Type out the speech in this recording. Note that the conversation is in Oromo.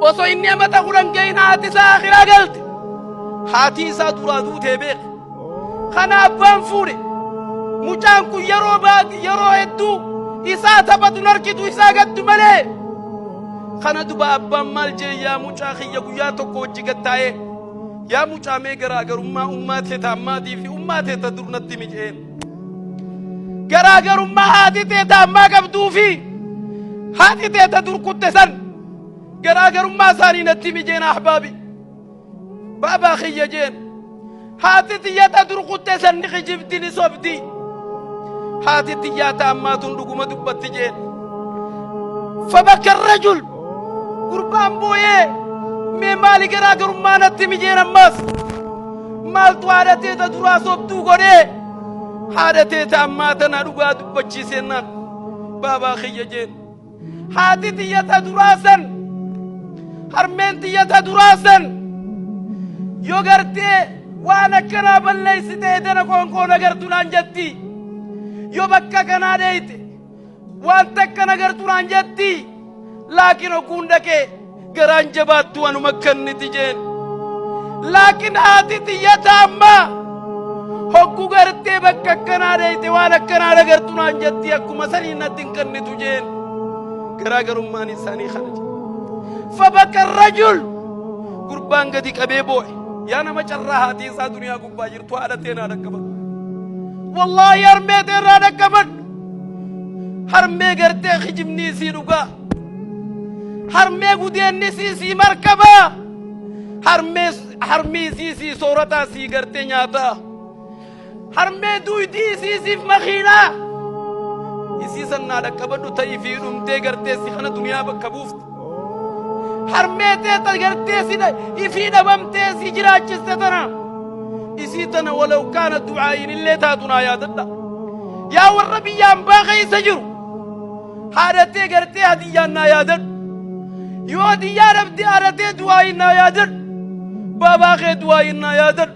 Osoo inni amata 10 gahin haati isaa akhiraa galte. Haati isaa duraa duutee beeka. Kana abbaan fuudhe. Mucaan kun yeroo yeroo hedduu isaa taphatu argitu, isaa gaddu malee. Kana duba abbaan maal jee? Yaa mucaa kiyya, guyyaa tokko wajji gattaa'ee, yaa mucaa, mee garaagarummaa ummaa teeta ammaatii fi ummaa teeta dur natti mijeen. Garaagarummaa haati teeta ammaa qabduu fi haati teeta dur kutte san, garaagarummaa isaanii natti mijeen. Ahbaabi, baabaa kiyya jeen, haati tiyyata dur kutte san ni kijibdi, ni sobdi. Haati tiyyaata ammaatun dhuguma dubbatti jeen. فبكى الرجل, gurbaan booyee, mee maali garaagarummaa natti mijeen? Ammaas maaltu haadha teeta duraa sobduu godhee haadha teeta ammaa tana dhugaa dubbachiisennaan? Baabaa kiyya jeen, haati tiyyata duraa san, harmeen tiyyata duraa san, yoo gartee waan akkanaa balleessite edana qoonqoon agartu naan jetti. Yoo bakka kanaa dheeyte waan takka nagartu naan jetti. Laakiin hogguun dhaqee garaan jabaattu anuma kanniti jeen. Laakiin haati tiyyata ammaa hoggu gartee bakka akkanaa dheeyte waan akkanaa nagartu naan jetti, akkuma sanii natti hin kennitu jeen. Garaagarummaan isaanii kana jedhe. فبكى الرجل, gurbaan gadi qabee boo'e. Yaa nama carraa haati isaa duniyaa gubbaa jirtu, haadha teenaa dhaqqabadhu. Wallaahi, harmee teerraa dhaqqabadhu. Harmee gartee kijibni isii dhugaa, harmee gudeenni isii sii markabaa, harmee harmii isii sii soorataa, sii gartee nyaataa, harmee duydii isii siif makiinaa. Isii sannaa dhaqqabadhu, ta'ii fi dhumtee gartee si kana duniyaa bakka buufte. Harmee teeta gartee si ifii dhabamtee si jiraachiste tana, isii tana ولو kaana du'aayin illee taatu naa yaadadha. Yaa warra biyyaan baa keessa jiru, haadhatee gartee hadiyyaan naa yaadadhu. Yoo hadiyyaa dhabde, haadhatee du'aayin naa yaadadhu. Baabaa kee du'aayin naa yaadadhu.